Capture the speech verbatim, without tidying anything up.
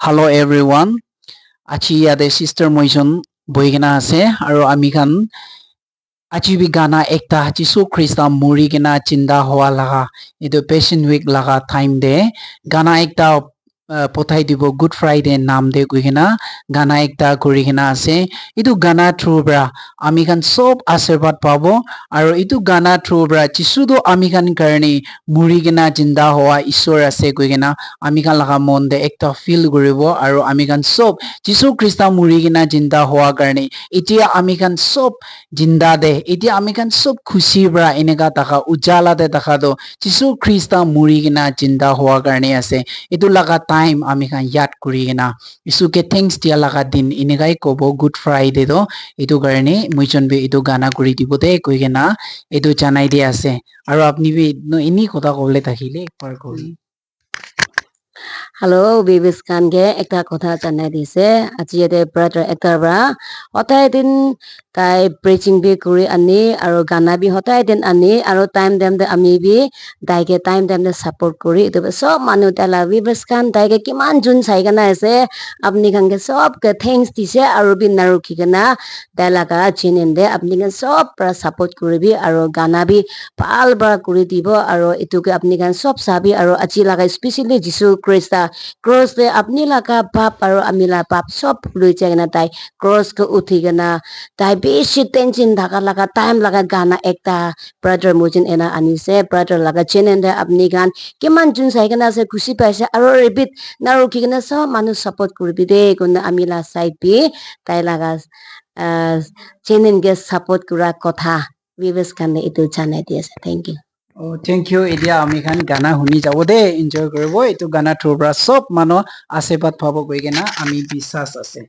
Hello everyone. Aji yate sister moi jon bohi kena ase, aru ami khan aji bi gana ekta Jisu Krista muri kena jinda howa laga, etu Passion Week laga time te gana ekta, uh, pothai dibo Good Friday nam te koi kena gana ekta kuri kena ase. Etu gana through pra ami khan sob ashirbad pabo, aru etu gana through pra Jisu tu ami khan karne muri kena jinda howa Isor ase koi kena ami khan laga mon te ekta feel kuribo, aru ami khan sob Jisu Krista muri kena jinda howa karne etia ami khan sob jinda te, etia ami khan sob khushi pra eneka thaka ujala te thaka tu Jisu Krista muri kena jinda howa karne ase. Etu laga time ami khan yad kuri kena Isu ke thanks dia laga din enekai kobo Good Friday to. Etu karne moi jon bi etu gana kuri dibo de koi kena etu janai di ase. Aru apni bi no ini kotha kobole thakile ekbar koi. Hello, viewers khan ke ekta kotha janai dise. Aji yate brother ekta pra hotai din tai preaching bi kuri ani, aru gana bi hotai din ani, aru time time te ami bi tai ke time time te support kuri. Etu bi sob manu tai la viewers khan tai ke kiman jun sai kena ase, apni khan ke sob ke thanks dise, aru bi narukhi kena tai laga channel te apni khan sob pra support kuribi, aru gana bi bhal pra kuri dibo, aru etu ke apni khan sob sabi, aru aji laga specially Jisu Krista cross te apni laga pap aru ami la pap sob loi jai kena tai cross ke uthi kena tai bishi tension thaka laga time laga gana ekta brother moi jon ena anise, brother laga channel te apni khan kiman jun sai kena ase khushi paise, aru repeat narukhi kena sob manu support kuribi de koina ami la side bi tai laga, ah, channel ke support kura kotha viewers khan le etu janai di ase. Thank you. Oh, thank you. Etia ami khan gana huni jabo de, enjoy koribo. Etu gana through pra sob manu ashirbad pabo koi kena ami biswas ase.